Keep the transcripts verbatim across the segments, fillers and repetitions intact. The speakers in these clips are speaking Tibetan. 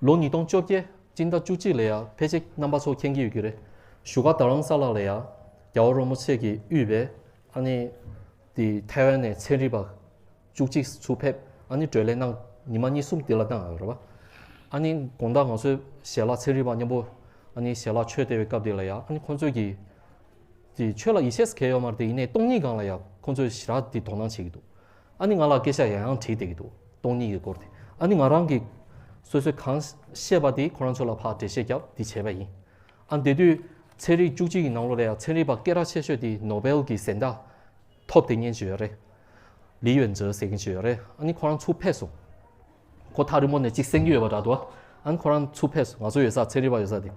ལོ་ཉིས་སྟོང་བཅོ་བརྒྱད་སྤྱི་ཟླ་བཅུ་གཅིག་ལ་ཡ་ཕལ་ཆེར་རྣམ་པ་ཚོ་མཁྱེན་གྱི་ཡོད་ཀྱི་རེད། བཞུགས་སྒར་རྡ་རམ་ས་ལ་ལ་ཡ་རྒྱལ་བ་རིན་པོ་ཆེ་གིས་དབུས་པའི་ཨ་ནི་དེ་ཐའེ་ཝན་ནས་ཚན་རིག་པ་བཅུ་གཅིག་ཚུར་ཕེབས། ཨ་ནི་བགྲོ་གླེང་གནང་། ཉི་མ་གཉིས་གསུམ་དེ་ལ་གནང་ཡོད་རེད་པ། ཨ་ནི་དགོང་དག་ང་ཚོའི་ཞལ་ལག་ཚན་རིག་པ་མཉམ་པོ་ཨ་ནི་ཞལ་ལག་མཆོད་བསྡད་པའི་སྐབས་དེ་ལ་ཡ་ཨ་ནི་ཁོང་ཚོས་ཀྱིས་དེ་ཆོས་ལ་ཡིད་ཆེས་གང་ཡང་ཡོད་མ་རེད་དེ། ཡིན་ནའི་སྟོང་ཉིད་སྒང་ལ་ཡ་ཁོང་ཚོས་ཞེ་དྲག་དེ་དོ་སྣང་བྱེད་ཀྱི་འདུག་ཨ་ནི་ང་ལ་སྐད་ཆ་ཡང་ཡང་དྲིས་བསྡད་ཀྱི་འདུག་སྟོང་ཉིད་ཀྱི་སྐོར་དེ། ཨ་ནི་ང་རང་གིས་སོ་སོས་གང་ཤེས་པ་དེ་ཁོ་རང་ཚོ་ལ་ཕར་འགྲེལ་བཤད་བརྒྱབ་དེ་བྱས་པ་ཡིན། ཨ་ནི་དེ་དུས་ཚན་རིག་བཅུ་གཅིག་གི་ནང་ལོགས་ལ་ཡང་ཚན་རིག་པ་སྐད་གྲགས་ཆེ་ཤོས་དེ་ནོ་བེལ་གྱི་གཟེངས་རྟགས་ཐོབ་བསྡད་མཁན་ཅིག་ཡོད་རེད། ལི་ཡོན་ཙེ་ཟེར་མཁན་ཅིག་ཡོད་རེད། ཨ་ནི་ཁོ་རང་ཚུར་ཕེབས་སོང་། ཁོ་ཐག་རིང་པོ་ནས་གཅིག་གསན་གྱི་ཡོད་པ་འདྲ་འདུག་ཨ་ནི་ཁོ་རང་ཚུར་ཕེབས་སོང་། ང་ཚོ་ཡོད་ས་ཚན་རིག་པ་ཡོད་ས་དེ།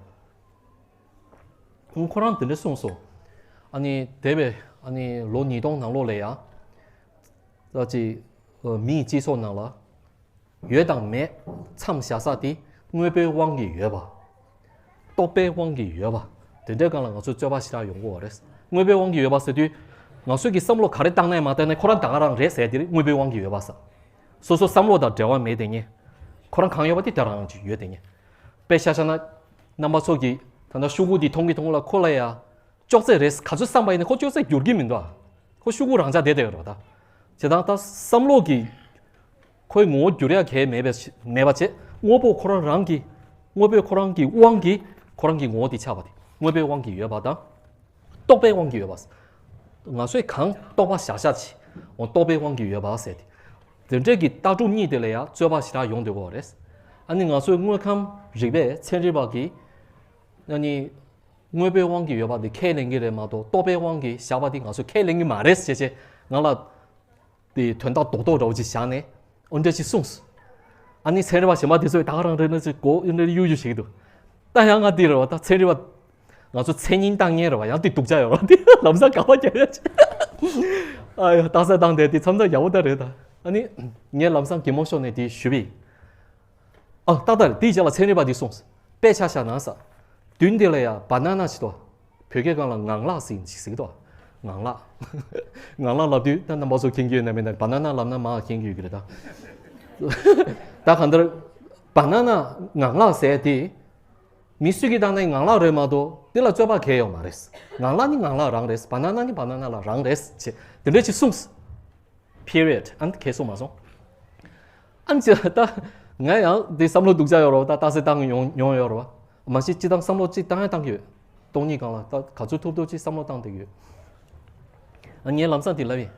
ཁོ་རང་དེ་འདྲ་གསུངས་སོང་། ཨ་ནི་འདས་པའི་ཨ་ནི་ལོ་ཉིས་སྟོང་ནང་ལོགས་ལ་ཡ། ད་ཅི་མིའི་སྤྱི་ཚོགས་ནང་ལ་ཡོད་དང་མེད་མཚམས་བཞག་ས་དེ་དངོས་པོའི་དབང་གིས་ཡོད་པ། རྟོག་པའི་དབང་གིས་ཡོད་པ། དེ་འདྲའི་སྒང་ལ་ང་ཚོས་རྩོད་པ་ཞེ་དྲག་ཡོང་གི་ཡོད་རེད། དངོས་པོའི་དབང་གིས་ཡོད་པ་ཟེར་དུས། ང་ཚོས་ཀྱི་བསམ་བློ་ག་རེ་བཏང་ན་ཡང་མ་བཏང་ན་ཁོ་རང་ད་ག་རང་རེད་ཟེར་དེ་དངོས་པོའི་དབང་གིས་ཡོད་པ་ཟེར། སོ་སོ་བསམ་བློ་དང་འབྲེལ་བ་མེད་དེ་ངས། ཁོ་རང་གང་ཡོད་པ་དེ་དེ་རང་ཅིག་ཡོད་དེ་ངས། དཔེ་ཆ་བཞག་ན། རྣམ་པ་ཚོ་གིས་ད་ལྟ་ཤོག་གུ་འདི་མཐོང་གི་མཐོང་གི་ལ་ཁོ་ལ་ཡ། ཅོག་ཙེ་རེད་ག་ཚོད་བསམ་པ་ཡིན་ན་ཁོ་ཅོག་ཙེ་འགྱུར་གྱི་མི་འདུག་ཁོ་ཤོག་གུ་རང་འཇགས་བསྡད་བསྡད་ཡོད་རེད་པ་ད། བྱས་ཙང་ད་བསམ་བློ་གིས་ཁོའི་ངོ་བོ་འགྱུར་ཡ་གང་ཡང་མེད་པའི་མེད་པ་བྱས། དངོས་པོ་ཁོ་རང་རང་གི། དངོས་པོས་ཁོ་རང་གི་དབང་གིས་ཁོ་རང་གི་ངོ་བོ་དེ་ཆགས་པ་དེ་དངོས་པོའི་དབང་གིས་ཡོད་པ་དང་། རྟོག་པའི་དབང་གིས་ཡོད་པ། ང་ཚོས་གང་རྟོག་པ་བཞག་བཞག་བྱས། འོ་རྟོག་པའི་དབང་གིས་ཡོད་པ་ཟེར་ཏེ། དེ་འདྲས་ཀྱི་ལྟ་གྲུབ་གཉིས་དེ་ལ་ཡང་རྩོད་པ་ཞེ་དྲག་ཡོང་བསྡད་ཡོད་རེད། ཨ་ནི་ང་ཚོའི་དངོས་ཁམས་རིག་པས་ཚན་རིག་པ་གིས། ཨ་ནི། དངོས་པོའི་དབང་གིས་ཡོད་པ་འདི་ཁས་ལེན་གྱི་རེད་མ་གཏོགས་རྟོག་པའི་དབང་གིས་བཞག་པ་འདི་ང་ཚོས་ཁས་ལེན་གྱི་མ་རེད་ཟེར་བྱས་ང་ལ། དེ་དོན་དག་རྡོག་རྡོག་འདྲ་བོ་ཅིག་བཞག་ནས་འོ་འདྲ་ཅིག་གསུངས། ཨ་ནི་ཚན་རིག་པ་གཞན་པ་དེ་ཚོས་ད་ག་རང་རེད་ན་ཅིག་གོ་ཨེ་འདྲ་གཡུག་གཡུག་བྱེད་ཀྱི་འདུག་ད་ཡང་ང་འདི་རེད་བ། ད་ཚན་རིག་པ་ང་ཚོ་མཚན་སྙན་བཏང་མཁན་རེད་བ། ཡང་དེ་སྡུག་ཅག་ཡོད་རེད་བ། དེ་ལམ་སང་ག་པར་རྒྱག་ཡ་ཅིག་ཨ་ཡ་རྟགས་གསལ་བཏང་དེ་དེ་མཚམས་མཚམས་ཡག་པོ་ད་རེད་ད། ཨ་ནི་ངས་ལམ་སང་གད་མོ་ཤོར་ནས་དེ་ཞུས་པས། ཨ་ཏག་ཏག་རེད། དེའི་རྗེས་ལ་ཚན་རིག་པ་འདིས་གསུངས། དཔེ་ཆ་བཞག་ན་ས། མདུན་དེ་ལ་ཡ་བ་ན་ན་ཞིག་འདུག་བོད་སྐད་སྒང་ལ་ངང་ལག་ཟེར་ཞིག་ཟེར་གྱི་འདུག་ངང་ལག་ངང་ལག་ལབ་དུས་ད་རྣམ་པ་ཚོ་མཁྱེན་གྱི་ཡོད་ན་མེད་ན། བ་ན་ན་ལབ་ན་མ་མཁྱེན་གྱི་ཡོད་ཀྱི་རེད་ད། ད་གང་ལྟར་བ་ན་ན་ངང་ལག་ཟེར་དེ། མི་སུས་ཀྱིས་བཏང་ན་ངང་ལག་རེད་མ་གཏོགས་དེ་ལ་རྩོད་པ་གང་ཡང་ཡོད་མ་རེད། ངང་ལག་ནི་ངང་ལག་རང་རེད། བ་ན་ན་ནི་བ་ན་ན་ལ་རང་རེད་ཅེས་དེ་འདྲ་ཅིག་གསུངས། Period. ཨ་ནི་ཁྱེད་གསུངས་མ་སོང་། ཨ་ནི་ཅི་ད་ང་ཡང་འདི་བསམ་བློ་སྡུག་ཅག་ཡོད་རེད་བ། ད་རྟགས་གསལ་བཏང་མྱོང་མྱོང་ཡོད་རེད་བ། མ་གཞི་སྤྱི་བཏང་བསམ་བློ་གཅིག་བཏང་ཡང་བཏང་གི་ཡོད། སྟོང་ཉིད་སྒང་ལ་ད་ག་ཚོད་ཐུབ་ཐུབ་ཅིག་བསམ་བློ་བཏང་བསྡད་ཀྱི་ཡོད། ཨ་ངས་ལམ་སང་འདི་ལབ་ཡིན།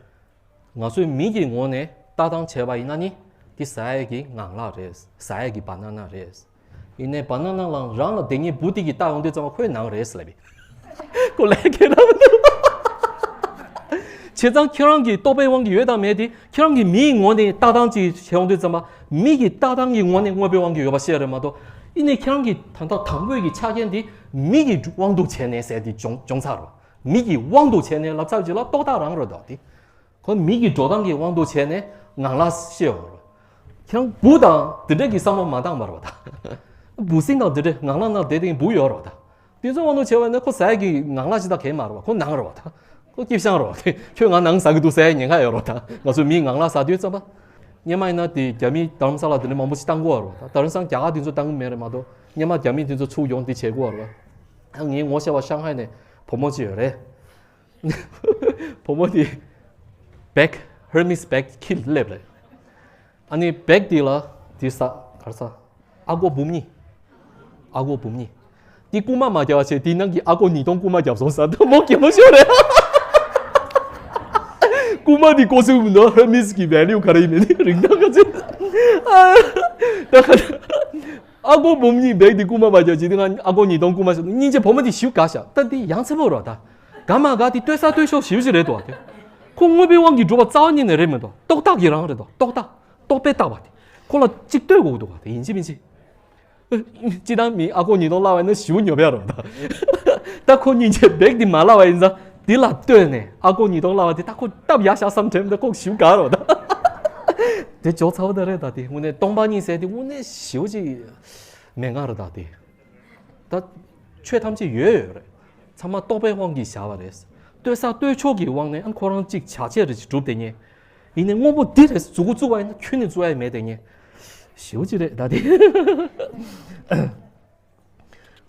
ང་ཚོའི་མི་གི་ངོས་ནས་ལྟ་སྟངས་བྱས་པ་ཡིན་ན་ནི་འདི་ཟ་ཡས་ཀྱི་ངང་ལག་རེད། ཟ་ཡས་ཀྱི་བ་ན་ན་རེད། ཡིན་ནའི་བ་ན་ན་ལ་རང་ལ་དེ་ངའི་བུ་དེ་གིས་ལྟ་ཡོང་དུས་ཙམ་པ་ཁོའི་ནང་རེད་ཟེར་ལབ་པས། ཁོ་ལས་ཁྱེད་རང་མི་འདུག་བྱས་ཙང་ཁྱེད་རང་གི་རྟོག་པའི་དབང་གིས་ཡོད་དང་མེད་དེ་ཁྱེད་རང་གི་མིའི་ངོས་ནས་ལྟ་སྟངས་ཅིག་བྱས་ཡོང་དུས་ཙམ་པ་མི་གི་ལྟ་སྟངས་ཀྱི་ངོས་ནས་དངོས་པོའི་དབང་གིས་ཡོད་པ་བཤད་རེད་མ་གཏོགས། ཡིན་ནའི་ཁྱེད་རང་གི་ད་ལྟ་དང་པོའི་གི་ཆ་རྐྱེན་དེ་མི་གི་དབང་དུ་བྱས་ནས་ཟེར་དེ་བྱུང་བྱུང་ཚར་རོ། མི་གི་དབང་དུ་བྱས་ནས་ལབ་ཚར་རྗེས་ལ་རྟོག་བཏགས་རང་རེད་དོ་དེ། ཁོ་མི་གི་འགྲོ་སྟངས་ཀྱི་དབང་དུ་བྱས་ནས་ངང་ལག་ཤེས་ཡོང་རེད། ཁྱེད་རང་བུ་དང་དེ་འདྲ་གི་བསམ་བློ་མ་བཏང་བར་བ་དང་། འབུ་སྲིན་དང་དེ་འདྲ་ངང་ལག་ནང་བསྡད་དེ་འབུ་ཡོད་རེད་བ་དང་། དེ་ཚོ་དབང་དུ་བྱས་པ་ཡིན་ན་ཁོ་ཟ་ཡ་གི་ངང་ལག་ཅི་ད་གས་མ་རེད་བ། ཁོ་ནང་རེད་བ་དང་། ཁོ་སྐྱིད་ཤང་རེད་བ་དེ། ཁྱོད་ང་ནང་ཟ་གི་འདུག་ཟ་ཡ་ཉེན་ཁ་ཡོད་རེད་བ་དང་། ང་ཚོ་མིའི་ངང་ལག་ཟ་དུས་ཙམ་པ། སྔོན་མ་ཡིན་ན་དེ་རྒྱ་མི་རྡ་རམ་ས་ལ་དེ་འདྲ་མང་པོ་ཞིག་བཏང་གི་ཡོད་རེད་བ་དང་། དེང་སང་རྒྱ་གར་དེ་ཚོ་བཏང་གི་མེད་རེད་མ་གཏོགས། སྔོན་མ་རྒྱ་མི་དེ་ཚོ་ཚུར་ཡོང་དེ་བྱེད་ཀྱི་ཡོད་རེད་བ། ངས་ངོ་ཤེས་པ་ཤང་ཧའེ་ནས་བུ་མོ་ཅིག་ཡོད་རེད། བུ་མོ་དེ་བེག་ཧེར་མིས་བེག་འཁྱེར་སླེབས་རེད། ཨ་ནི་བེག་དེ་ལ་དེ་ས་གར་ས་ཨ་སྒོར་འབུམ་གཉིས། ཨ་སྒོར་འབུམ་གཉིས། དེ་རྐུན་མ་མ་བརྒྱབ་པ་བྱས་དེ་ནང་གི་ཨ་སྒོར་ཉིས་སྟོང་རྐུན་མ་བརྒྱབ་སོང་ས། ད་མོ་གད་མོ་ཤོར་རེད། རྐུན་མ་དེ་ལྐོག་ཟ་མི་འདུག་ཧེར་མིས་གི་བེ་ལིའུ་ག་རེ་ཡིན་མིན་རིན་ཐང་ག་ཚོད། ཨ་ད་ག་ཨ་སྒོར་འབུམ་གཉིས་བེག་དེ་རྐུན་མ་མ་བརྒྱབ་བྱས་དེ་ང་ཨ་སྒོར་ཉིས་སྟོང་རྐུན་མ་ཤོར། སྙིང་རྗེ། བུ་མོ་དེ་ཞེ་པོ་དགའ་ཤག་ད་དེ་ཡ་མཚན་པོ་རེད་བ་ད། དགའ་མ་དགའ་དེ་ལྟོས་ས་ལྟོས་ཤོག་ཞེ་པོ་ཅིག་རེད་དོ་བ་དེ། ཁོ་དངོས་པོའི་དབང་གིས་གྲུབ་པ་རྩ་བ་ཉིད་ནས་རེད་མི་འདུག་རྟོག་བཏགས་ཀྱི་རང་རེད་དོ། རྟོག་བཏགས། རྟོག་པས་བཏགས་པ་དེ། ཁོ་ལ་གཅིག་ལྟོས་དགོས་འདུག་བ་དེ་ཡིན་གཅིག་མིན་གཅིག་སྤྱིར་བཏང་མི་ཨ་སྒོར་ཉིས་སྟོང་བརླག་པ་ཡིན་ན་ཞེ་པོ་ཉོབ་ཡ་རེད་བ་ད། ད་ཁོ་སྙིང་རྗེ། བེག་འདི་མ་བརླག་པ་ཡིན་ཙང་འདི་ལ་ལྟོས་ནས་ཨ་སྒོར་ཉིས་སྟོང་བརླག་པ་དེ་ད་ཁོ་སྟབས་ཡག་ཤག་བསམ་དྲན། ད་ཁོ་ཞེ་པོ་དགའ་རེད་བ་ད། དེ་འཇོག་ཚར་བ་ད་རེད་ད། དེ་དངོས་གནས་སྟོང་པ་ཉིད་ཟེར་དེ་དངོས་གནས་ཞེ་པོ་ཅིག་མན་ངག་རེད་ད་དེ། ད་ཆོས་ཐམས་ཅད་ཡོད་ཡོད་རེད། ཚང་མ་རྟོག་པའི་དབང་གིས་བཞག་པ་རེད། ལྟོས་ས་ལྟོས་ཕྱོགས་ཀྱི་དབང་ནས་ཨ་ཁོ་རང་གཅིག་བྱ་བྱེད་རེ་ཅིག་གྲུབ་བསྡད་མཁན། ཡིན་ནའི་དངོས་པོ་འདི་རེད་མཛུབ་གུ་བཙུགས་པ་ཡིན་ན་ཁྱོན་ནས་བཙུགས་ཡ་མེད་བསྡད་མཁན། ཞེ་པོ་ཅིག་རེད་ད་དེ།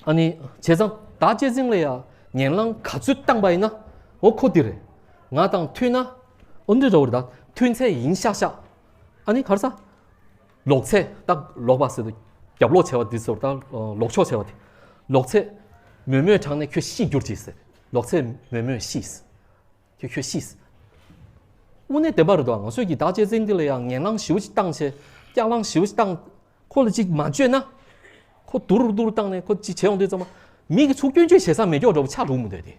ཨ་ནི་བྱས་ཙང་ད་ཅེ་ཙིང་ལ་ཡ་ཉེ་ལམ་ག་ཚོད་བཏང་པ་ཡིན་ན་འོ་ཁོ་དེ་རེད། ང་དང་མཐུན་ན་འོ་འདི་འདྲ་བོ་རེད་ད། མཐུན་ཚད་ཡིན་ཤག་ཤག་ཨ་ནི་ག་རེ་ཟ། ལོག་ཚད་ད་ལོག་པ་ཟེར་དུས་རྒྱབ་ལོག་བྱས་པ་དེ་ཚོར་ད་ལོག་ཕྱོགས་བྱས་པ་དེ། ལོག་ཚད་མོད་མོད་དྲགས་ནས་ཁྱོད་ཤི་འགྱུར་ཅིག་ཟེར། ལོག་ཚད་མོད་མོད་ཤི་ཟེར། ཁྱོད་ཁྱོད་ཤི་ཟེར། དངོས་གནས་བདེན་པ་རེད་དོ། ང་ཚོས་ཀྱི་ད་ཅེ་ཙིང་འདི་ལ་ཡང་ངན་ལང་ཞེ་པོ་ཅིག་བཏང་བྱས་སྐྱག་ལང་ཞེ་པོ་ཅིག་བཏང་། ཁོ་ལ་ཅིག་མ་བཅོས་ན། ཁོ་དུར་དུར་བཏང་ནས་ཁོ་ཅིག་བྱས་ཡོང་དུས་ཙམ་པ། མི་གི་ཚུར་སྐྱོན་བརྗོད་བྱེད་ས་མེད་སྐྱོ་འདྲ་བོ་ཆགས་འགྲོ་མི་འདོད་དེ།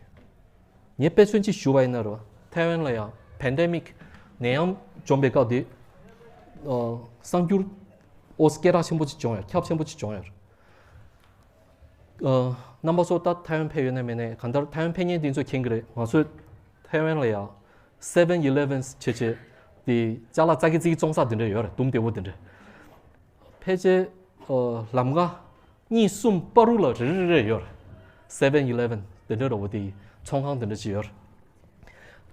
ངས་དཔེ་མཚོན་ཅིག་ཞུ་བ་ཡིན་ན་རོ། ཐའེ་ཝན་ལ་ཡང་པན་ཌེ་མིག་ནད་ཡམས་འཇོམས་པའི་སྐབས་དེ། ཨ་གསར་འགྱུར་ཨོ་སྐད་གྲགས་ཆེན་པོ་ཅིག་བྱུང་ཡོད། ཁྱབ་ཆེན་པོ་ཅིག་བྱུང་ཡོད། ཨ་རྣམ་པ་ཚོ་ད་ཐའེ་ཝན་ཕེབས་ཡོད་ན་མེད་ན་གང་ལྟར་ཐའེ་ཝན་ཕེབས་མཁན་དེ་ཚོས་མཁྱེན་གྱི་རེད། ང་ཚོས་ཐའེ་ཝན་ལ་ཡང་སེ་ཝན་ཨི་ལེ་ཝན་བྱས་བྱས་དེ་ཅ་ལག་ཙག་གི་ཙིག་གི་བཙོང་ས་དེ་འདྲ་ཡོད་རེད། དུམ་བདེ་བོ་དེ་འདྲ། ཕལ་ཆེར་ཨ་ལམ་ཁ་གཉིས་གསུམ་བར་དུ་ལ་རེ་རེ་རེ་ཡོད་རེད། སེ་ཝན་ཨི་ལེ་ཝན་དེ་འདྲ་འདྲ་བོ་དེ་ཚོང་ཁང་དེ་འདྲ་ཅིག་ཡོད་རེད།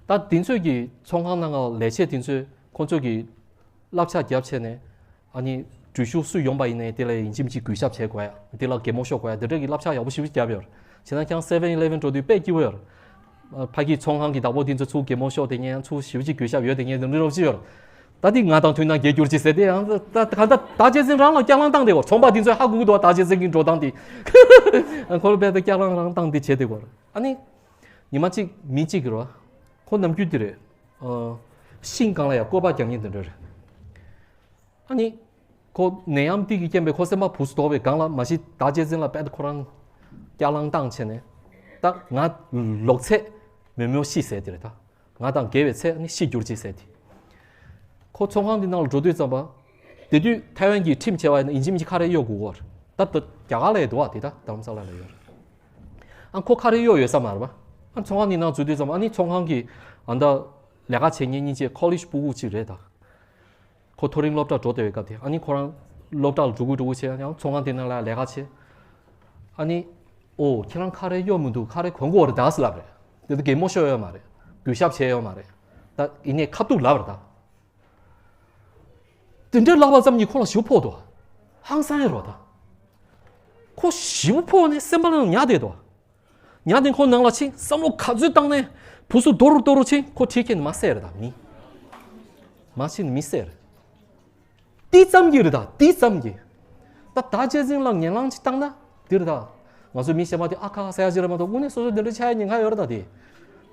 ད་དེ་ཚོས་ཀྱི་ཚོང་ཁང་ནང་ལ་ལས་བྱེད་དེ་ཚོས་ཁོང་ཚོས་ཀྱི་བསླབ་བྱ་བརྒྱབ་བྱས་ནས་ཨ་ནི་འགྲུལ་བཞུད་སུ་ཡོང་པ་ཡིན་ནའི་དེ་ལ་ཡིན་གཅིག་མིན་གཅིག་གུས་ཞབས་བྱེད་དགོས་ཡ། དེ་ལ་གད་མོ་ཤོར་དགོས་ཡ། དེ་འདྲ་གི་བསླབ་བྱ་ཡག་པོ་ཞེ་པོ་བརྒྱབ་ཡོད་རེད། བྱས་ན་ཁྱེད་རང་སེ་ཝན་ཨི་ལེ་ཝན་འགྲོ་དུས་དཔེ་སྐྱིད་པོ་ཡོད་རེད། ཕ་གི་ཚོང་ཁང་གི་བདག་པོ་དེ་ཚོ་ཚུར་གད་མོ་ཤོར་དེ་ངས་ཡང་ཚུར་ཞེ་པོ་ཅིག་གུས་ཞབས་ཡོད་དེ་ངས་འདི་འདྲ་རོབ་ཅིག་ཡོད་རེད། ད་དེ་ང་དང་མཐུན་ན་རྒྱལ་གྱུར་ཅིག་ཟེར་དེ་ཡང་ད་གང་ལྟར་ད་ཅེ་ཙིང་རང་ལ་སྐྱག་ལང་བཏང་དེ་གོ། ཚོང་པ་དེ་ཚོས་ཧ་གོ་གི་འདུག་ད་ཅེ་ཙིང་གི་འགྲོ་སྟངས་དེ། ཁོ་ལ་དཔེ་ད་སྐྱག་ལང་རང་བཏང་དེ་བྱས་དེ་གོ། ཨ་ནི་ཉི་མ་གཅིག་མི་གཅིག་གི་རོ། ཁོ་ནམ་རྒྱུན་དེ་རེད། ཤིང་སྒང་ལ་ཡང་བཀོད་པ་རྒྱག་མཁན་དེ་འདྲ་རེད། ཨ་ནི། ཁོ་ནད་ཡམས་དེ་གི་རྐྱེན་པས་ཁོ་སེམས་པ་སྦུག་སུ་དོག་པའི་སྒང་ལ་མ་གཞི་ད་ཅེ་ཙིང་ལ་དཔེ་ཁོ་རང་སྐྱག་ལང་བཏང་བྱས་ནས། ད་ང་ལོག་ཚད་མོད་མོད་ཤི་ཟེར་དེ་རེད་ད། ང་དང་འགལ་བའི་ཚད་ནི་ཤི་འགྱུར་ཅིག་ཟེར་དེ། ཁོ་ཚོང་ཁང་དེ་ནང་ལ་འགྲོ་དུས་ཙམ་པ། དེ་དུས་ཐའེ་ཝན་གྱི་ཁྲིམས་བྱས་པ་ཡིན་ན་ཡིན་གཅིག་མིན་གཅིག་ཁ་རས་གཡོག་དགོས་ཀྱི་ཡོད་རེད། ད་ད་རྒྱ་གར་ལ་ཡོད་འདུག་བ། དེ་ད་རྡ་རམ་ས་ལ་ལ་ཡོད་རེད། ཨ་ཁོ་ཁ་རས་གཡོག་ཡོད་ས་མ་རེད་པ། ཨ་ཚོང་ཁང་དེ་ནང་འཛུལ་དུས་ཙམ་པ་ཨ་ནི་ཚོང་ཁང་གི་ཨ་ད་ལས་ཀ་བྱེད་མཁན་གཉིས་ཀྱི་ཁོ་ལེཇ་ཕྲུ་གུ་གཅིག་རེད་ད། ཁོ་མཐོ་རིམ་སློབ་གྲྭ་འགྲོ་བསྡད་པའི་སྐབས་དེ། ཨ་ནི་ཁོ་རང་སློབ་གྲྭ་ལ་འགྲོ་དགོས་འགྲོ་དགོས་བྱས་ཡང་ཚོང་ཁང་དེ་ནང་ལ་ལས་ཀ་བྱས། ཨ་ནི། ཨོ་ཁྱེད་རང་ཁ་རས་གཡོག་མི་འདུག་ཁ་རས་གོན་དགོས་རེད་ད་ཟེར་ལབ་རེད། དེ་ཚོ་གད་མོ་ཤོར་ཡོད་མ་རེད། གུས་ཞབས་བྱས་ཡོད་མ་རེད། ད་ཡིན་ནའི་ཁ་ཐུག་ལབ་རེད་ད། དེ་འདྲ་ལབ་པ་ཙམ་གྱིས་ཁོ་ལ་ཞེ་པོ་ཕོག་འདུག་ཧང་སང་ཡ་རོ་ད། ཁོ་ཞེ་པོ་ཕོག་ནས་སེམས་པ་ལ་ཉར་བསྡད་འདུག་ཉར་ནས་ཁོ་ནང་ལ་ཕྱིན། བསམ་བློ་ག་ཚོད་བཏང་ནས་སྦུག་སུ་རྡོ་རུ་རྡོ་རུ་ཕྱིན། ཁོ་ཁྲིད་མཁན་མ་བསད་རེད་ད་མི། མ་ཕྱིན་མི་བསད་རེད། དེ་ཙམ་གྱིས་རེད་ད་དེ་ཙམ་གྱིས། ད་ད་ཅེ་ཙིང་ལ་ངན་ལང་ཅིག་བཏང་ན་དེ་རེད་ད། ང་ཚོ་མི་གཞན་པ་དེ་ཨ་ཁ་ཁ་ཟེར་ཡ་ཅིག་རེད་མ་གཏོགས་དངོས་གནས་སོ་སོ་དེ་འདྲ་ཆགས་ཡ་ཉེན་ཁ་ཡོད་རེད་ད་དེ།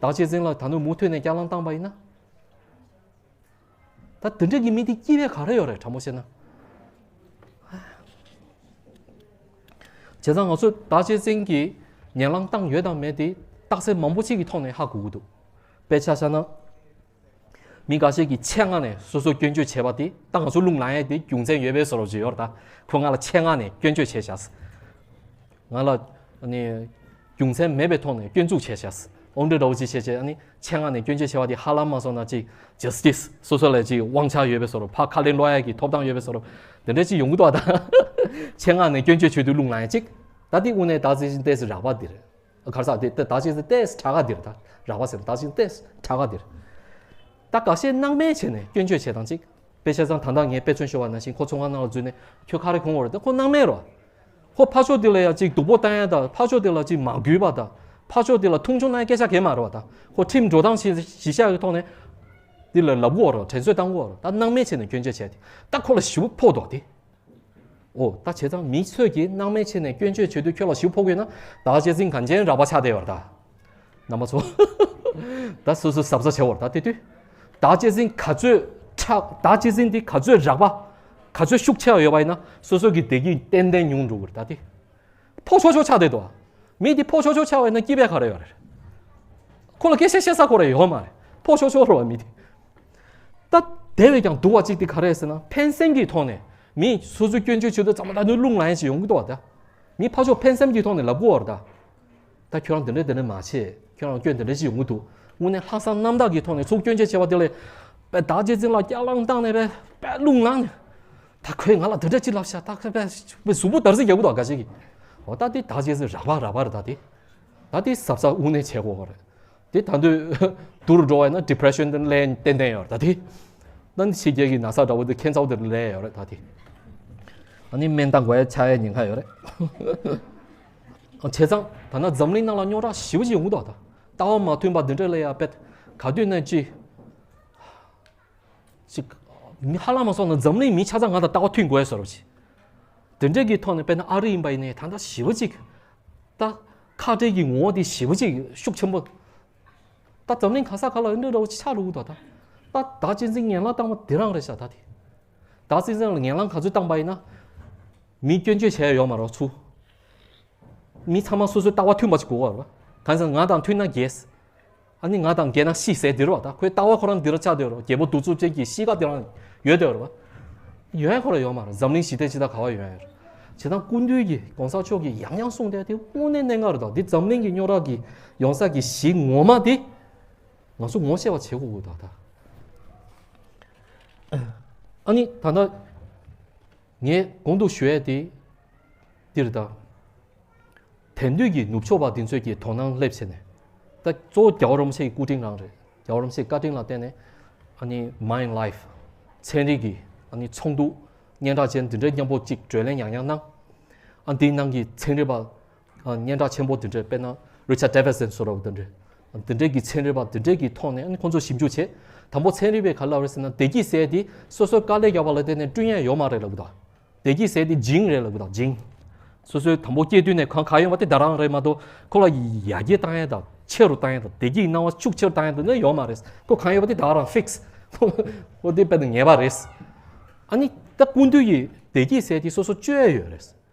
ད་ཅེ་ཙིང་ལ་ད་ནུ་མུ་མཐུད་ནས་སྐྱག་ལང་བཏང་པ་ཡིན་ན། ད་དེ་འདྲ་གི་མི་དེ་སྐྱིད་པའི་ག་རེ་ཡོད་རེད་དྲང་མོ་བཤད་ན། བྱས་ཙང་ང་ཚོས་ད་ཅེ་ཙིང་གིས་ངན་ལང་བཏང་ཡོད་དང་མེད་དེ་རྟགས་གསལ་མང་པོ་ཅིག་གི་ཐོག་ནས་ཧ་གོ་གི་འདུག་དཔེ་ཆ་བཞག་ན། མི་འགའ་ཤས་ཀྱིས་ཆེད་མངགས་ནས་སོ་སོ་སྐྱོན་བརྗོད་བྱས་པ་དེ་ད་ང་ཚོ་རླུང་ལངས་ཡས་དེ་རྒྱུ་མཚན་ཡོད་པའི་བཟོ་འདྲ་ཅིག་ཡོད་རེད་ད། ཁོ་ང་ལ་ཆེད་མངགས་ནས་སྐྱོན་བརྗོད་བྱས་བཞག་ང་ལ་ནི་རྒྱུ་མཚན་མེད་པའི་ཐོག་ནས་སྐྱོན་འཛུགས་བྱས་བཞག་འོ་འདྲ་འདྲ་བོ་ཅིག་བྱས་བྱས་ཨ་ནི་ཆེད་མངགས་ནས་སྐྱོན་བརྗོད་བྱས་པ་དེ་ཧ་ལམ་མ་སོང་ན་ཅིག་ཇ་སི་ཊི་སི་སོ་སོ་ལ་ཅིག་དབང་ཆ་ཡོད་པའི་བཟོ་འདྲ། ཕར་ཁ་ལན་སློག་ཡས་ཀྱི་ཐོབ་ཐང་ཡོད་པའི་བཟོ་འདྲ། དེ་འདྲ་ཅིག་ཡོང་གི་འདུག་ཨ་ད། ཆེད་མངགས་ནས་སྐྱོན་བརྗོད་བྱེད་དུས་རླུང་ལངས་ཡས་ཅིག་ད་དེ་དངོས་གནས་ད་ཅེ་ཙིང་ཏོག་ཙམ་རགས་པ་འདི་རེད། ག་རེ་ཟེར་དེ་ད་ཅེ་ཙིང་ཏོག་ཙམ་དྲག་ག་འདི་རེད་ད། རགས་པ་ཟེར་ན་ད་ཅེ་ཙིང་ཏོག་ཙམ་དྲག་ག་འདི་རེད། ད་འགའ་ཤས་སྣང་མེད་བྱས་ནས་སྐྱོན་བརྗོད་བྱེད་སྟངས་ཅིག་དཔེ་བྱས་ཙང་ད་ལྟ་ངས་དཔེ་མཚོན་ཤོར་བ་ནང་བཞིན་ཁོ་ཚོང་ཁང་ནང་ལ་འཛུལ་ནས་ཁྱོད་ཁ་རས་གོན་དགོས་རེད་ད་ཁོ་སྣང་མེད་རོ། ཁོ་ཕར་ཕྱོགས་དེ་ལ་ཡ་ཅིག་སྡུག་པོ་བཏང་ཡ་ད་ཕར་ཕྱོགས་དེ་ལ་ཅིག་མ་གུས་པ་ད་ཕར་ཕྱོགས་དེ་ལ་མཐོང་ཆུང་གནང་ཡ་སྐད་ཆ་གང་ཡང་མ་རེད་བ། ད་ཁོ་ཁྲིམས་འགྲོ་སྟངས་གཞི་གཞི་བཞག་གི་ཐོག་ནས་དེ་ལ་ལབ་དགོས་རོ། དྲན་གསོ་བཏང་དགོས་རོ། ད་སྣང་མེད་བྱས་ནས་སྐྱོན་བརྗོད་བྱས་ཏེ་ད་ཁོ་ལ་ཞེ་པོ་ཕོག་འདུག་དེ། ཨོ་ད་བྱས་ཙང་མི་ཚོས་ཀྱིས་སྣང་མེད་བྱས་ནས་སྐྱོན་བརྗོད་བྱེད་དུས་ཁྱོད་ལ་ཞེ་པོ་ཕོག་གི་ཡོད་ན་ད་ཅེ་ཙིང་གང་ཅན་རགས་པ་ཆགས་བསྡད་ཡོད་རེད་ད། རྣམ་པ་ཚོ། ད་སོ་སོ་གཟབ་གཟབ་བྱེད་དགོས་རེད་ད་དེ་དུས། ད་ཅེ་ཙིང་ག་ཚོད་ཁྲག་ད་ཅེ་ཙིང་དེ་ག་ཚོད་རགས་པ། ག་ཚོད་ཤུགས་ཆེ་བ་ཡོད་པ་ཡིན་ན་སོ་སོ་གི་བདེ་སྐྱིད་ཏན་ཏན་ཉུང་འགྲོ་གི་རེད་ད་དེ། ཕོ་ཆོག་ཆོག་ཆགས་བསྡད་འདུག་མི་དེ་ཕོ་ཆོག་ཆོག་ཆགས་པ་ཡིན་ན་སྐྱིད་པའི་ག་རེ་ཡོད་རེད། ཁོ་ལ་སྐད་ཆ་བཤད་ས་ཁོ་རེ་ཡོད་མ་རེད། ཕོ་ཆོག་ཆོག་རེད་བ་མི་དེ། ད་དེ་བས་ཀྱང་སྡུག་པ་གཅིག་དེ་ག་རེ་ཟེར་ན་ཕན་སེམས་ཀྱི་ཐོག་ནས་མི་སོ་སོའི་སྐྱོན་བརྗོད་བྱེད་དུས་ཙམ་པ་ད་ནི་རླུང་ལངས་ཡས་ཅིག་ཡོང་གི་འདུག་བ་ད། མི་ཕར་ཕྱོགས་ཕན་སེམས་ཀྱི་ཐོག་ནས་ལབ་དགོས་བ་རེད་ད། ད་ཁྱོད་རང་དེ་འདྲ་དེ་འདྲ་མ་བྱེད། ཁྱོད་རང་སྐྱོན་དེ་འདྲ་ཅིག་ཡོང་གི་འདུག་དངོས་གནས་ལྷག་བསམ་རྣམ་དག་གི་ཐོག་ནས་ཚུར་སྐྱོན་བརྗོད་བྱས་པ་དེ་ལས། པའི་ད་ཅེ་ཙིང་ལ་སྐྱག་ལང་བཏང་ནས་པའི་པའི་རླུང་ལངས་ནས། ད་ཁོས་ང་ལ་དེ་འདྲ་ཅིག་ལབ་ཤག་ད་ཁོས་པའི་པའི་གཟུགས་པོ་འདར་སིག་རྒྱག་གི་འདུག་ག་ཅིག་གིས། འོ་ད་དེ་ད་ཅེ་ཙིང་རགས་པ་རགས་པ་རེད་ད་དེ། ད་དེ་གཟབ་གཟབ་དངོས་གནས་བྱེད་དགོས་པ་རེད། དེ་ད་དུང་སྡུག་རུ་འགྲོ་བ་ཡིན་ན་ཌི་པི་རེ་ཤན་དེ་ལས་ཏན་ཏན་ཡོད་རེད་ད་དེ། ད་ཕྱི་རྒྱལ་གྱི་ན་ཚ་འདྲ་བོ་དེ་ཁྱད་མཚར་པོ་དེ་ལས་ཡོད་རེད་ད་དེ། ཨ་ནི་སྨན་བཏང་དགོས་ཡ་ཆགས་ཡ་ཉེན་ཁ་ཡོད་རེད། བྱས་ཙང་ད་ན་འཛམ་གླིང་ནང་ལ་རྙོག་དྲ་ཞེ་པོ་ཅིག་ཡོང་གི་འདུག་ད་ལྟ་བ་མ་མཐུན་པ་འདི་འདྲ་ལ་ཡ་དཔེ་ག་དུས་ན་ཅི་ཅིག་མི་ཧ་ལམ་མ་སོང་ན་འཛམ་གླིང་མི་ཆ་ཚང་ང་དང་ལྟ་བ་མཐུན་དགོས་ཡ་བཟོ་འདྲ་ཅིག་དེ་འདྲ་གི་ཐོག་ནས་དཔེར་ན་ཨ་རི་ཡིན་པ་ཡིན་ནའི་ད་ལྟ་ཞེ་པོ་ཅིག་ད་ཁ་བྲལ་གྱི་ངོ་བོ་དེ་ཞེ་པོ་ཅིག་ཤུགས་ཆེན་པོ། ད་འཛམ་གླིང་ག་ས་ག་ལ་འདི་འདྲ་འདྲ་བོ་ཆགས་འགྲོ་གི་འདུག་ད་ད་ད་གཅེས་འཛིན་ངན་ལག་བཏང་བ་དེ་རང་རེད་ཤག་ད་དེ་ད་གཅེས་འཛིན་ལ་ངན་ལག་ག་ཚོད་བཏང་པ་ཡིན་ན། མི་སྐྱོན་བརྗོད་བྱས་ཡོད་མ་རེད་ཚུར། མི་ཚང་མ་སོ་སོའི་ལྟ་བ་མཐུན་པ་ཞིག་དགོས་པ་རེད་བ། གང་ཟེར་ང་དང་མཐུན་ན་རྒྱལ། ཨ་ནི་ང་དང་འགལ་ན་ཤི་ཟེར་འདི་རེད་བ། ད་ཁོའི་ལྟ་བ་ཁོ་རང་འདི་རུ་ཆགས་བསྡད་ཡོད་རེད་བ། རྒྱལ་པོ་གདུག་རྩུབ་ཅན་གྱི་གཤིས་ཀ་འདི་རང་ཡོད་བསྡད་ཡོད་རེད་བ། ཡོང་ཡ་ཁོ་རང་ཡོད་མ་རེད། འཛམ་གླིང་ཞི་བདེ་ཇི་ལྟར་ག་བ་ཡོང་ཡ་རེད། བྱས་ཙང་སྐུ་མདུན་གྱིས་གོང་ས་མཆོག་གིས་ཡང་ཡང་གསུངས་བསྡད་དེ་དངོས་གནས་གནད་འགག་རེད། ད་འདི་འཛམ་གླིང་གི་རྙོག་དྲ་གི་ཡོང་ས་གི་གཞི་ངོ་མ་དེ་ང་ཚོ་ངོ་ཤེས་པ་བྱེད་དགོས་ཀྱི་འདུག་ད་ཨ་ནི་ད་ལྟ་ངས་གོང་དུ་ཞུ་ཡ་དེ་འདིར་ད། དེང་དུས་ཀྱི་ནུབ་ཕྱོགས་པ་འདི་ཚོས་ཀྱི་དོ་སྣང་སླེབས་བྱས་ནས། ད་གཙོ་བོ་རྒྱལ་བ་རིན་པོ་ཆེའི་སྐུ་དྲིན་རང་རེད། རྒྱལ་བ་རིན་པོ་ཆེའི་བཀའ་དྲིན་ལ་བརྟེན་ནས་ཨ་ནི་མའིན་ལའིཕ། ཚན་རིག་གི་ཨ་ནི་ཚོགས་འདུ་སྙན་གྲགས་ཅན་འདི་འདྲའི་མཉམ་པོ་གཅིག་བགྲོ་གླེང་ཡང་ཡང་གནང་། ཨ་འདིའི་ནང་གི་ཚན་རིག་པ་ཨ་སྙན་གྲགས་ཆེན་པོ་འདི་འདྲའི་དཔེར་ན་རི་ཆར་ཌེ་ཝི་སན་བཟོ་འདྲ་བོ་འདི་འདྲའི། འདི་འདྲའི་གི་ཚན་རིག་པ་འདི་འདྲའི་གི་ཐོག་ནས་ཨ་ནི་ཁོང་ཚོས་ཞིབ་འཇུག་བྱས། དང་པོ་ཚན་རིག་པས་ག་རེ་ལབ་རེད་ཟེར་ན་བདེ་སྐྱིད་ཟེར་དེ་སོ་སོའི་དཀའ་ལས་བརྒྱབ་པ་ལ་བརྟེན་ནས་བསྐྲུན་ཡས་ཡོད་མ་རེད་ལབ་གི་འདུག་བདེ་སྐྱིད་ཟེར་དེ་ཇིན་རེད་ལབ་གི་འདུག་ཇིན། སོ་སོའི་དང་པོ་སྐྱེས་དུས་ནས་གང་ག་ཡོད་པ་དེ་ད་རང་རེད་མ་གཏོགས་ཁོ་ལ་ཡར་རྒྱས་བཏང་ཡས་དང་ཆེ་རུ་བཏང་ཡས་དང་བདེ་སྐྱིད་སྣང་བ་ཤུགས་ཆེ་རུ་བཏང་ཡས་དེ་ནི་ཡོད་མ་རེད། ཁོ་གང་ཡོད་པ་དེ་ད་རང་ཕིག་སི། ཁོ་དེ་དཔེ་དེ་ངེས་པ་རེད། ཨ་ནི་ད་སྐུ་མདུན་གྱིས་བདེ་སྐྱིད་ཟེར་དེ་སོ་སོ་སྤྱོད་ཡས་ཡོད་རེད།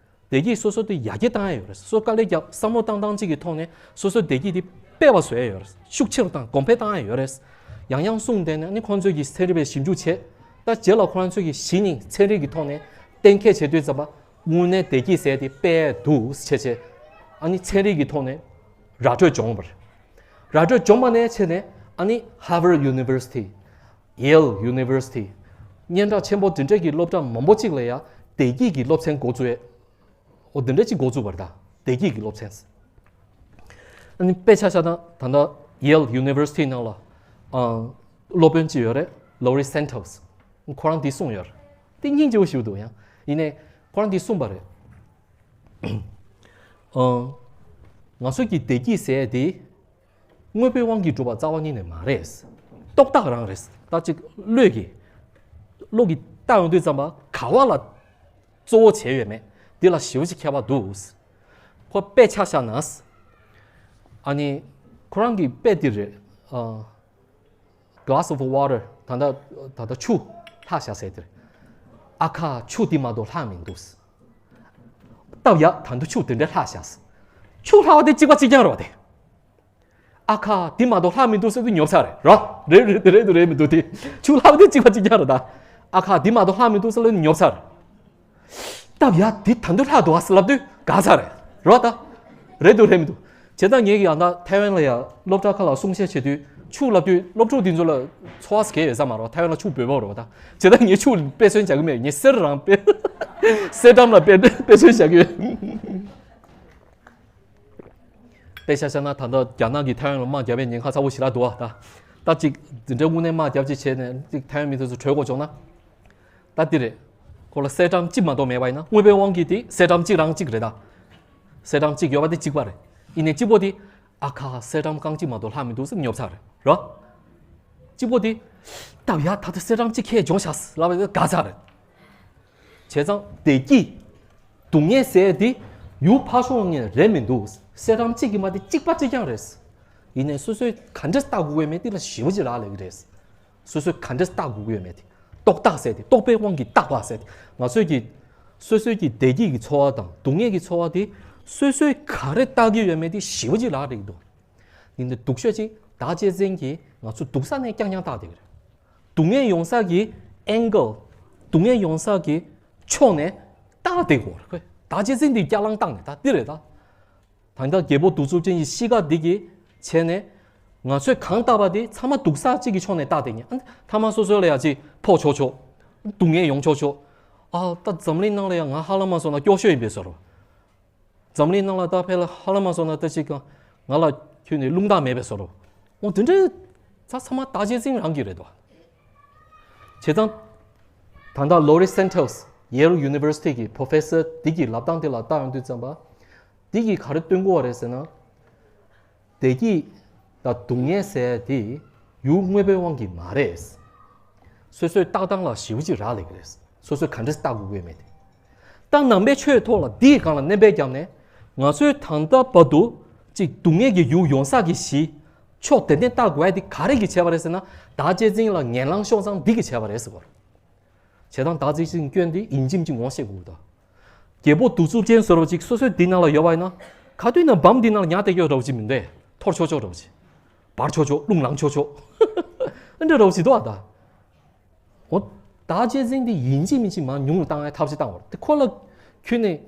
བདེ་སྐྱིད་སོ་སོ་དེ་ཡར་རྒྱས་བཏང་ཡས་ཡོད་རེད། སོ་སོ་དཀའ་ལས་བརྒྱབ་བསམ་བློ་བཏང་སྟངས་གཅིག་གི་ཐོག་ནས་སོ་སོའི་བདེ་སྐྱིད་དེ་སྤེལ་བ་བཟོ་ཡས་ཡོད་རེད། ཤུགས་ཆེ་རུ་བཏང་གོང་འཕེལ་བཏང་ཡས་ཡོད་རེད། ཡང་ཡང་གསུངས་བསྡད་ནས་ཨ་ནི་ཁོང་ཚོས་ཀྱི་ཚན་རིག་པའི་ཞིབ་འཇུག་བྱས། ད་རྗེས་ལ་ཁོ་རང་ཚོས་ཀྱི་གཞི་ནས་ཚན་རིག་གི་ཐོག་ནས་གཏན་འཁེལ་བྱེད་དུས་ཙམ་པ་དངོས་གནས་བདེ་སྐྱིད་ཟེར་དེ་སྤེལ་འདུག་བྱས་བྱས། ཨ་ནི་ཚན་རིག་གི་ཐོག་ནས་ར་སྤྲོད་བྱུང་བ་རེད། ར་སྤྲོད་བྱུང་བ་ནས་བྱས་ནས་ཨ་ནི་Harvard University། Yale University། སྙན་གྲགས་ཆེན་པོ་དེ་འདྲས་ཀྱི་སློབ་གྲྭ་མང་པོ་གཅིག་ལ་ཡང་བདེ་སྐྱིད་ཀྱི་སློབ་ཚན་འགོ་བཙུགས་ཡས། འོ་དེ་འདྲས་ཅིག་འགོ་བཙུགས་པ་རེད་ད། བདེ་སྐྱིད་ཀྱི་སློབ་ཚན། ཨ་ནི་དཔེ་ཆ་བཞག་ན་ད་ལྟ་Yale University་ནང་ལ་ཨ་སློབ་དཔོན་ཅིག་ཡོད་རེད། Laurie Santos། ཁོ་རང་འདི་གསུངས་ཡོད་རེད། འདི་སྙིང་རྗེ་པོ་ཞིག་འདུག་ཡང་ཡིན་ནའི་ཁོ་རང་འདི་གསུངས་པ་རེད། ཨ་ང་ཚོ་གི་བདེ་སྐྱིད་ཟེར་ཡས་དེ། དངོས་པོའི་དབང་གིས་གྲུབ་པ་རྩ་བ་ཉིད་ནས་མ་རེད། རྟོག་བཏགས་རང་རེད། ད་ཅིག་བློས་ཀྱིས། བློ་གིས་བཏགས་ཡོང་དུས་ཙམ་པ་ག་བ་ལ་གཙོ་བོ་བྱས་ཡོད་མེད་འདི་ལ་ཞེ་པོ་ཅིག་ཁྱད་པར་འདུག་ཁོ་དཔེ་ཆ་བཞག་ན། ཨ་ནི་ཁོ་རང་གི་དཔེ་འདི་རེད། ཨ་glass of water། ད་ལྟ་ད་ལྟ་ཆུ་ལྷག་བཞག་ཟེར་དེ་རེད། ཨ་ཁ་ཆུ་འདི་མ་གཏོགས་ལྷག་མི་འདུག་སྟབས་ཡག་ད་དུང་ཆུ་དེ་འདྲ་ལྷག་བཞག་ཆུ་ལྷག་པ་དེ་གཅིག་པ་གཅིག་རྐྱང་རེད་བ་དེ། ཨ་ཁ་འདི་མ་གཏོགས་ལྷག་མི་འདུག་ཟེར་དུས་ཉོབ་ཚར་རེད་རོ། རེད་རེད་རེད་འདུག་རེད་མི་འདུག་དེ། ཆུ་ལྷག་དེ་གཅིག་པ་གཅིག་རྐྱང་རེད་ད། ཨ་ཁ་འདི་མ་གཏོགས་ལྷག་མི་འདུག་ཟེར་ལབ་ནས་ཉོབ་ཚར། སྟབས་ཡག་འདི་ད་དུང་ལྷག་འདུག་ཨ་ཟེར་ལབ་དུས་དགའ་ཚར་རེད་རོ་ད། རེད་འདུག་རེད་མི་འདུག་བྱས་ཙང་ངེད་ཀྱིས་ཡང་ད་ཐའེ་ཝན་ལ་ཡང་སློབ་གྲྭ་ཁག་ལ་གསུང་བཤད་བྱེད་དུས་ཆུ་ལབ་དུས་སློབ་ཕྲུག་འདི་ཚོ་ལ་ཚོར་བ་གང་ཡང་ཡོད་ས་མ་རེད་བ། ཐའེ་ཝན་ལ་ཆུ་འབོལ་བ་རེད་བ་ད། བྱས་ཙང་ངས་ཆུ་དཔེ་མཚོན་བྱ་གི་མེད། ངས་གསེར་རང་དཔེ་གསེར་ཊམ་ལ་དཔེ་དཔེ་མཚོན་བྱ་གི་ཡོད། དཔེ་ཆ་བཞག་ན་ད་ལྟ་རྒྱ་ནག་གིས་ཐའེ་ཝན་ལ་དམག་བརྒྱབ་པའི་ཉེན་ཁ་ཚ་པོ་ཞེ་དྲག་འདུག་བ་ད། ད་ཅིག་འཛིན་གྲྭ་དངོས་གནས་དམག་བརྒྱབ་ཅིག་བྱས་ནས་ཅིག་ཐའེ་ཝན་མི་དེ་ཚོ་བྲོས་དགོས་བྱུང་ན། ད་འདི་རེད། ཁོ་ལ་གསེར་ཊམ་གཅིག་མ་གཏོགས་མེད་པ་ཡིན་ན་དངོས་པོའི་དབང་གིས་དེ་གསེར་ཊམ་གཅིག་རང་གཅིག་རེད་ད། གསེར་ཊམ་གཅིག་ཡོད་པ་དེ་གཅིག་པ་རེད། ཡིན་ནའི་གཅིག་པོ་དེ་ཨ་ཁ་གསེར་ཊམ་རྐང་གཅིག་མ་གཏོགས་ལྷག་མི་འདུག་ཟེར་ཉོབ་ཚར་རེད་རོ། གཅིག་པོ་དེ་སྟབས་ཡག་ད་ལྟ་གསེར་ཊམ་གཅིག་ཁྱེད་འཇོག་ཤག་ལབ་པ་དེ་དགའ་ཚར་རེད། བྱས་ཙང་བདེ་སྐྱིད། སྡུག་བསྔལ་ཟེར་དེ་ཡུལ་ཕར་ཕྱོགས་ངས་རེད་མི་འདུག་གསེར་ཊམ་གཅིག་གི་མ་དེ་གཅིག་པ་གཅིག་རྐྱང་རེད། ཡིན་ནའི་སོ་སོས་ག་འདྲས་ལྟ་དགོས་ཀྱི་མེད་དེ་ལ་ཞེ་པོ་ཅིག་རག་ལས་ཀྱི་རེད། སོ་སོས་ག་འདྲས་ལྟ་དགོས་ཀྱི་ཡོད་མེད་དེ། རྟོག་བཏགས་ཟེར་དེ་རྟོག་པའི་དབང་གིས་བཏགས་པ་ཟེར་དེ་ང་ཚོས་ཀྱི། སོ་སོའི་གི་བདེ་སྐྱིད་ཀྱི་ཚོར་བ་དང་སྡུག་བསྔལ་གྱི་ཚོར་བ་དེ། སོ་སོས་ག་རེ་བཏགས་ཀྱི་ཡོད་མེད་དེ་ཞེ་པོ་ཅིག་རག་ལས་ཀྱི་འདུག་ཡིན་ནའི་སྡུག་ཤོས་ཅིག་བདག་གཅེས་འཛིན་གྱིས་ང་ཚོ་སྡུག་ས་ནས་རྐྱང་རྐྱང་བཏགས་བསྡད་ཀྱི་རེད། སྡུག་བསྔལ་ཡོང་ས་གི་ཨེང་གལ། སྡུག་བསྔལ་ཡོང་ས་གི་ཕྱོགས་ནས་བཏགས་བསྡད་ཀྱི་ཡོད་རེད། བདག་གཅེས་འཛིན་འདི་རྐྱང་རྐྱང་བཏགས་ནས་ད་འདི་རེད་ད། ད་ལྟ་རྒྱལ་པོ་གདུག་རྩུབ་ཅན་གྱི་གཤིས་ཀ་འདི་གིས་བྱས་ནས་ང་ཚོས་གང་བཏགས་པ་དེ་ཚང་མ་སྡུག་ས་གཅིག་གི་ཕྱོགས་ནས་བཏགས་བསྡད་ཉེན། ཨ་ཐ་མ་སོ་སོ་ལ་ཡ་ཅིག་ཕོག་ཆོག་ཆོག་སྡུག་བསྔལ་ཡོང་ཆོག་ཆོག་ཨ་ད་འཛམ་གླིང་ནང་ལ་ཡ་ང་ཧ་ལམ་མ་སོང་ན་སྐྱོ་ཤོས་ཡིན་པས་ཟེར་རོ། འཛམ་གླིང་ནང་ལ་ད་ཕལ་ཧ་ལམ་མ་སོང་ན་ད་ཅིག་ང་ལ་ཁྱོད་ནས་རླུང་རྟ་མེད་པས་ཟེར་རོ། འོ་དེ་འདྲའི་ཚ་ཚང་མ་བདག་གཅེས་འཛིན་རང་གི་རེད་དོ། བྱས་ཙང་། ད་ལྟ་Laurie Santos། Yale University གི་Professor འདི་གི་ལབ་སྟངས་དེ་ལ་བལྟ་ཡོང་དུས་ཙམ་པ། འདི་གིས་ག་རེ་སྟོན་གྱི་ཡོད་རེད་ཟེར་ན། བདེ་སྐྱིད་དང་སྡུག་བསྔལ་ཟེར་དེ་ཡུལ་དངོས་པོའི་དབང་གིས་མ་རེད། སོ་སོའི་ལྟ་སྟངས་ལ་ཞེ་པོ་ཅིག་རག་ལས་ཀྱི་རེད། སོ་སོས་ག་འདྲས་ལྟ་དགོས་ཀྱི་མེད་དེ། ད་ནང་པའི་ཆོས་ཐོག་ལ་འདིའི་སྒང་ལ་སྣོན་པ་བརྒྱབ་ནས། ང་ཚོས་ད་ལྟ་བར་དུ་ཅིག་སྡུག་བསྔལ་གྱི་ཡུལ་ཡོང་ས་གི་གཞི། ཕྱོགས་དེ་ནས་ལྟ་དགོས་ཡ་དེ་ག་རེ་གིས་བྱས་པ་རེད་ཟེར་ན། བདག་གཅེས་འཛིན་ལ་ངན་ལང་ཤོར་ཙང་འདི་གིས་བྱས་པ་རེད་ཟེར་བ་རེད། བྱས་ཙང་བདག་གཅེས་འཛིན་སྐྱོན་དེ་ཡིན་གཅིག་མིན་གཅིག་ངོ་ཤེས་དགོས་ཀྱི་འདུག་རྒྱལ་པོ་གདུག་རྩུབ་ཅན་བཟོ་འདྲ་ཅིག་སོ་སོའི་འདི་ནང་ལ་ཡོད་པ་ཡིན་ན། ག་དུས་ན་བམ་འདི་ནང་ལ་ཉལ་བསྡད་ཀྱི་ཡོད་འདྲ་པོ་ཅིག་མི་འདུག་འཐོར་ཆོག་ཆོག་འདྲ་པོ་ཅིག་འབར་ཆོག་ཆོག་རླུང་ལངས་ཆོག་ཆོག་ཨ་འདྲ་འདྲ་པོ་ཅིག་འདུག་ཨ། ད་འོ། བདག་གཅེས་འཛིན་དེ་ཡིན་གཅིག་མིན་གཅིག་མར་ཉུང་རུ་བཏང་བའི་ཐབས་ཤེས་བཏང་བ་རེད། དེ་ཁོ་ལ་ཁྱོན་ནས་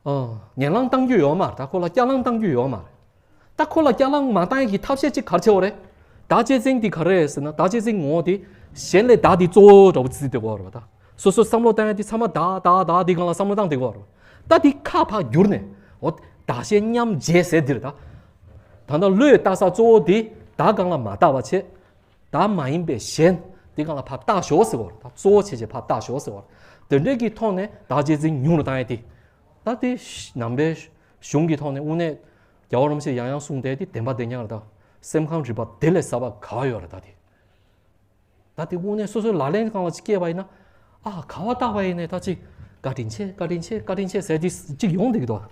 ཨ་ངན་ལང་བཏང་རྒྱུ་ཡོད་མ་རེད། ད་ཁོ་ལ་སྐྱག་ལང་བཏང་རྒྱུ་ཡོད་མ་རེད། ད་ཁོ་ལ་སྐྱག་ལང་མ་བཏང་ཡ་གི་ཐབས་ཤེས་གཅིག་ག་རེ་བྱེད་དགོས་རེད། བདག་གཅེས་འཛིན་དེ་ག་རེ་རེད་ཟེར་ན། བདག་གཅེས་འཛིན་ངོ་བོ་དེ་གཞན་ལས་བདག་དེ་གཙོ་བོ་འདྲ་པོ་བརྩི་བསྡད་ཀྱི་ཡོད་རེད་པ། ད་སོ་སོ་བསམ་བློ་བཏང་ཡ་དེ་ཚང་མ་བདག་བདག་བདག་དེ་སྒང་ལ་བསམ་བློ་བཏང་བསྡད་ཀྱི་ཡོད་རེད་པ། ད་དེ་ཁ་ཕར་བསྒྱུར་ནས། འོ། བདག་གཞན་མཉམ་བརྗེ་ཟེར་འདི་རེད་ད། ད་ལྟ་བློས་བཏང་ས་གཙོ་བོ་དེ་བདག་སྒང་ལ་མ་བཏང་བ་བྱས། བདག་མ་ཡིན་པའི་གཞན་དེ་སྒང་ལ་ཕར་བལྟ་ཞོག་ཟེར་བ་རེད། ད་གཙོ་བོ་བྱས་བྱས་ཕར་བལྟ་ཞོག་ཟེར་བ་རེད། དེ་འདྲའི་གི་ཐོག་ནས་བདག་གཅེས་འཛིན་ཉུང་རུ་བཏང་ཡ་དེ། ད་དེ་ནང་པའི་གཞུང་གི་ཐོག་ནས་དངོས་གནས་རྒྱལ་བ་རིན་པོ་ཆེས་ཡང་ཡང་གསུངས་བསྡད་དེ་བདེན་པ་བདེན་ཡག་རེད་ད། སེམས་ཁམས་རིག་པ་དེ་ལས་ཟབ་པ་ག་བ་ཡོད་རེད་ད་དེ། ད་དེ་དངོས་གནས་སོ་སོའི་ལག་ལེན་སྒང་ལ་ཅིག་སྐྱེས་པ་ཡིན་ན། ཨ་ག་བ་བལྟས་པ་ཡིན་ནའི་ད་ཅིག་བཀའ་དྲིན་ཆེ་བཀའ་དྲིན་ཆེ་བཀའ་དྲིན་ཆེ་ཟེར་དེ་ཅིག་ཡོང་བསྡད་ཀྱི་འདུག